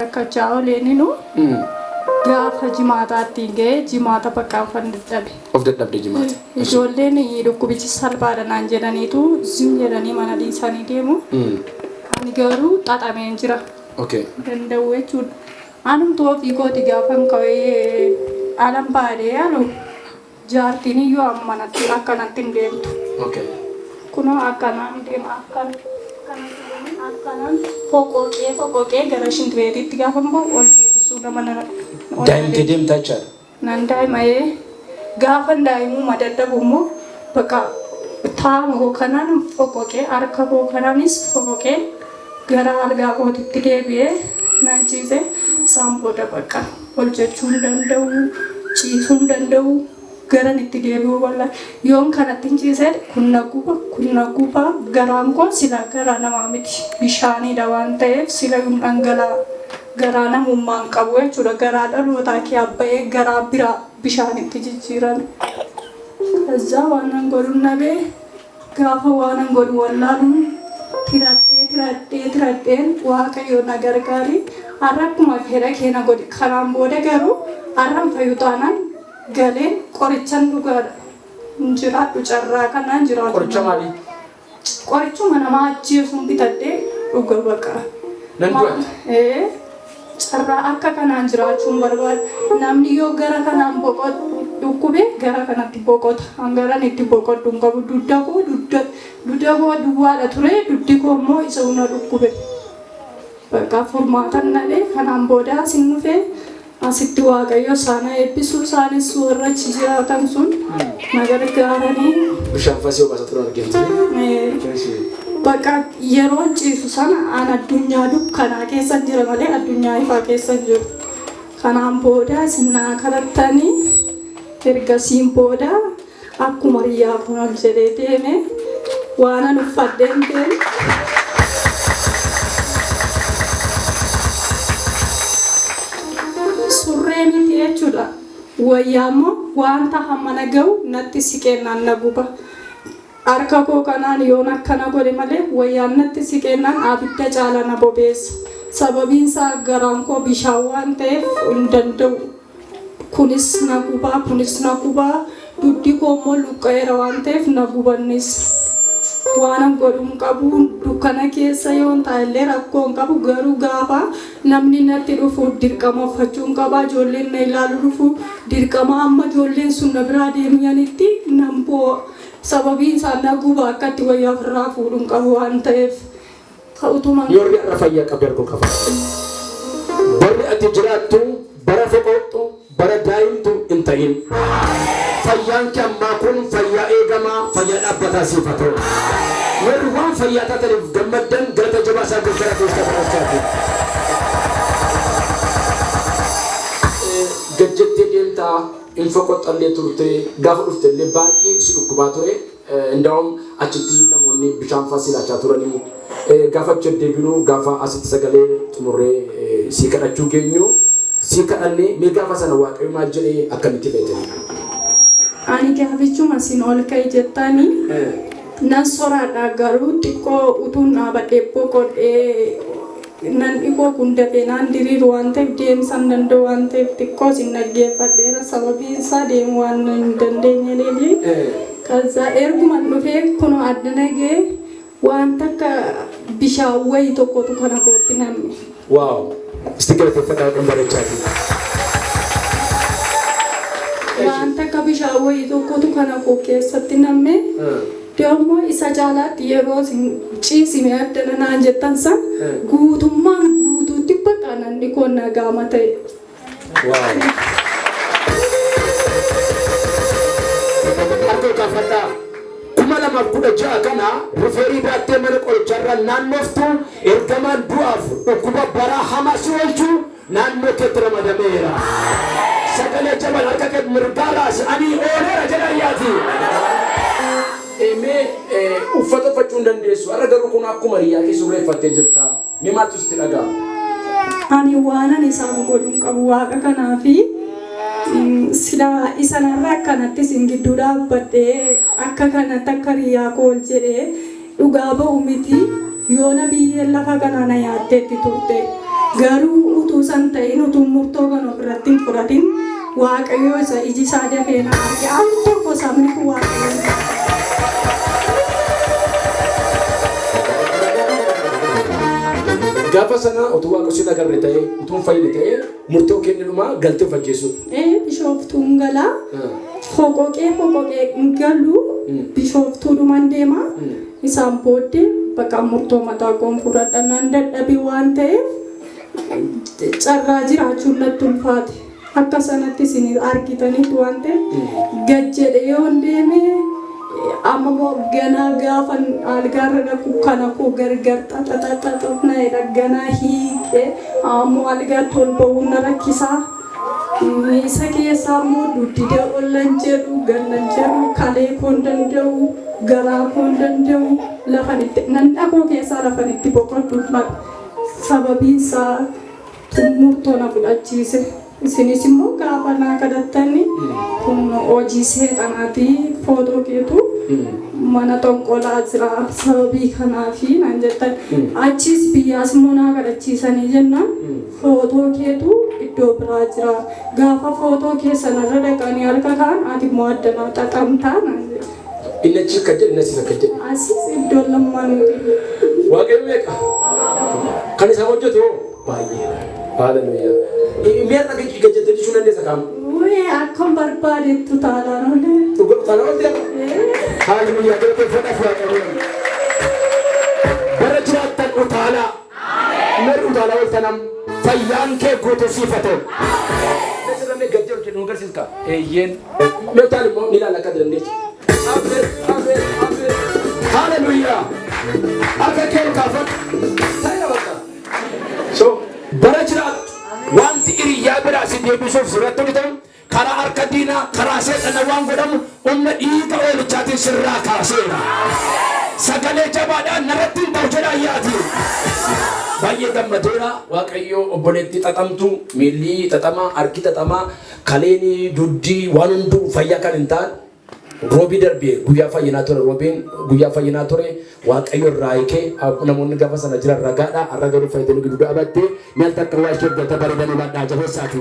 Rakkachaa oleeninu gaafa jimaataatti ga'ee jimaata bakka afan dadhabe. Of dadhabde jimaata. Ijoolleen dhukkubichi salphaadha naan jedhaniitu zim jedhanii mana dhiisanii deemu. Ani garuu xaxameen jira. Okay. Danda'u jechuudha. Anumtu ofii kooti gaafan ka'ee alan baadhee alu jaartiin iyyuu ammanatti akkanatti hin deemtu. Okay. Kunoo akkanaan deema akkan akkanaan foqoqee foqoqee gara shintibeetiitti gaafa immoo ol deebisuu nama na Daa'imtee deemtaa jechaadha. Nan daa'ima'ee gaafan daa'imuu madadhabu immoo bakka taa'ama koo kanaan foqoqee harka koo kanaanis foqoqee gara algaa kootitti deebi'ee nan ciise. Isaan booda bakka ol jechuu hin danda'u, ciisuu hin danda'u, garan itti deebi'uu walla yoon kanatti hin ciisee kun na guba, kun na guba. Garaan koo sila garaa namaa miti, bishaaniidha waan ta'eef sila hin dhangala'a. Garaa namummaa hin qabu jechuudha. Garaa dhalootaa kee abba'ee garaa biraa bishaanitti jijjiirame. Kazaa waan nan godhun dhabee gaafa waan nan godhu wallaaluun tiradhee tiradhee tiradheen Waaqayyo na gargaari, har'a akkuma fedha kee na godhi, kanaan booda garuu har'an fayyu taanaan galeen qorichan dhugaadha hin jiraadhu, carraa kanaan jiraatu. Qoricha maalii? Qorichuma nama ajjeesuun bitadhee dhuga baqa. Nan du'a. Ee, carraa akka kanaan jiraachuun barbaada. Namni yoo gara kanaan boqotu dhukkube gara kanatti boqota. Hangaran itti boqodhu hin qabu. Dugda koo dugda dugda koo duwwaadha ture, dugdi koo immoo isa hunda dhukkube. Bakka furmaatan dhabee kanaan booda asin dhufee asitti Waaqayyo isaan haa eebbisu, isaanis warra achi jiraatan sun na gargaaranii. Bishaan fasii obaasaa turan arginu. Bakka yeroon ciisu sana an addunyaa dukkanaa keessa jira malee addunyaa ifaa keessa hin jiru. Kanaan booda isin naa kadhattanii ergasiin booda akkuma riyyaa kun ol jedhee deeme waanan uffadheen deeme. Surree miti jechuudha. Wayyaa immoo wanta hammana ga'u natti siqeennaan na guba. Harka koo kanaan yoon akkana godhe malee wayyaan natti siqeennaan abidda caala na bobeessa. Sababiin isaa garaan koo bishaan waan ta'eef hin danda'u. Kunis na gubaa, kunis na gubaa, dugdi koo immoo luqqa'eera waan ta'eef na gubannis. Waanan godhu hin qabu, dukkana keessa yoon taa'ellee rakkoo hin qabu, garuu gaafa namni natti dhufu dirqama uffachuu hin qaba, ijoolleen na ilaalu dhufu dirqama, amma ijoolleen sun na biraa deemanitti nan boo'a. Sababiin isaa na guba, akka itti wayyaa ofirraa fuudhu hin qabu waan ta'eef. Utuma Yoorri har'a fayyaa qabdu arguu qaba. Barri ati jiraattu bara foqoxxu, bara daa'imtu hin ta'in. Fayyaan kee ammaa kun fayyaa eegamaa, fayyaa dhaabbataa siif haa ta'u. Warri waan fayyaa taataniif gammaddan galata jabaa isaa gooftaa keessa fudhachaati. Gad jettee deemtaa hin foqoxxallee turte, gaafa dhufte illee baay'ee si dhukkubaa ture. Indaa'um achitti namoonni bishaan fa'aa si laachaa turanii, gaafa achi deebinu, gaafa asitti sagalee xumurree si kadhachuu geenyu si kadhanne, mee gaafa sana Waaqayyo maal jedhee akkamitti feete? Ani gaafichuma isin ol ka'e jettanii nan soraadha, garuu xiqqoo utuun dhaabadhee boqodhee nan dhikoo kun dafee naan diriiru waan ta'eef deemsa hin danda'u waan ta'eef xiqqoo isin dhaggeeffadheera, sababiin isaa deemuu waan hin dandeenyeef. Kaza erguman dhufee kunoo addana ga'ee waan takka bishaan wayii tokkotu kana kootti namni. Waaw! Isti galateeffadhaa kan bareechaati. Waan takka bishaan wayii tokkotu kana koo keessatti namme. Dammoo isa caalaatti yeroo isin ciisime addana naan jettan san guutummaan guutuutti bakka namni koo nagaama ta'e. Waaw! Harka kaafadhaa. 2016 kana rifeerii baattee mana qorichaarra naannoftu, ergamaan du'aaf dhukkuba baraa hamaa si oolchu naannoo keetti ramadameera. Sagalee jabaan harka kee mirgaa raasi, ani ooleera jedha ayyaati. Mee uffata uffachuu hin dandeessu. Har'a garuu kun akkuma riyyaa kee surreeffattee jirta. Mee maaltu sitti dhaga'ama? Ani waanan isaan godhu hin qabu waaqa kanaa fi silaa isanarra akkanatti isin gidduu dhaabbadhee akka kanatti akka riyyaa koo ol jedhee dhugaa ba'u miti, yoona biyyeen lafa kanaa na nyaatteetti turte. Garuu utuu san ta'in, utuu murtoo kan ofirratti hin fudhatin, Waaqayyo isa iji isaa dafee na arge al tokko sabni kun Waaqayyo. Gaafa sana utuu Waaqa sin agarre ta'ee, utuu hin fayyine ta'ee, murtoo kenninumaa galtee of ajjeesuu. Bishooftuun galaa. Foqoqee foqoqee galu, Bishooftuudhuman deema. Isaan booddee bakka murtoo mataa koon fudhadha. Nan dadhabe waan ta'eef carraa jiraachuun natti ulfaate. Akka sanatti isin argitanitti waan ta'eef gad jedhe yoon deeme, amma immoo ganaa gaafa algaarra dhaqu kana koo gargar xaxaxaxaxa na jedha, ganaa hiiqee ammoo algaatti ol ba'uun na rakkisaa. Isa keessaa immoo duddida ollan jedhu gannan jedhu, kalee koon danda'u, garaa koon danda'u, lafan itti nan dhakoo keessaa lafan itti boqodhu sababiin isaa murtoo na fudhachiise. Isinis immoo gaafa naa kadhattani kun hojii seexanaati, footoo keetu mana xonqolaa jira sababii kanaafi naan jettan. Achis biyyaas immoo naa kadhachiisanii jennaan footoo keetu iddoo biraa jira. Gaafa footoo keessan irra dhaqanii harka kaan ati immoo addanaa xaxamtaa naan jedhe. Inni achi akka jedhe, inni asis akka jedhe. Asis iddoo lammanuuti. Waaqayyo meeqa? Kan isaan hojjetu hoo? Baay'eedha. Haaleluyyaa. Mi'a gadi gad jettee jechuu dandeessa qaama. Wee, akkam barbaadeettu taalaan olee. Dhugaa utaalaa olte. Haaleluyyaa. Galateeffadhaaf Waaqayyoon. Bara jiraattan utaalaa. Merri utaalaa ooltanam fayyaan kee guutuu siif haa ta'u. Sirramee gad jedhu jedhu nu agarsiiska. Eeyyeen. Mee utaal immoo ni ilaalla akka dandeessu. Ameen, ameen, ameen. Haaleluyyaa. Harka kee ol kaafadhu. Ta'eera bakka. So bara jiraattu wanti hiriyyaa biraa si deebisuuf sirratti hojjetamu, karaa harka diinaa, karaa seexana waan godhamu humna dhiiga oolichaatiin sirraa kaaseera. Sagalee jabaadhaan narratti hin ta'u jedha ayyaati. Baay'ee gammadeera. Waaqayyo obboleettii xaxamtu, miilli xaxamaa, harki xaxamaa, kaleeni, dugdi, waan hunduu fayyaa kan hin taane, roobii darbee guyyaa fayyinaa ture. Roobiin guyyaa fayyinaa ture. Waaqayyo irraa hiikee, namoonni gaafa sana jiran ragaadha. Har'a garuu fayyadanii gidduu dhaabattee mi'a takka waa isheef galta bareedanii badhaa jabeessaati.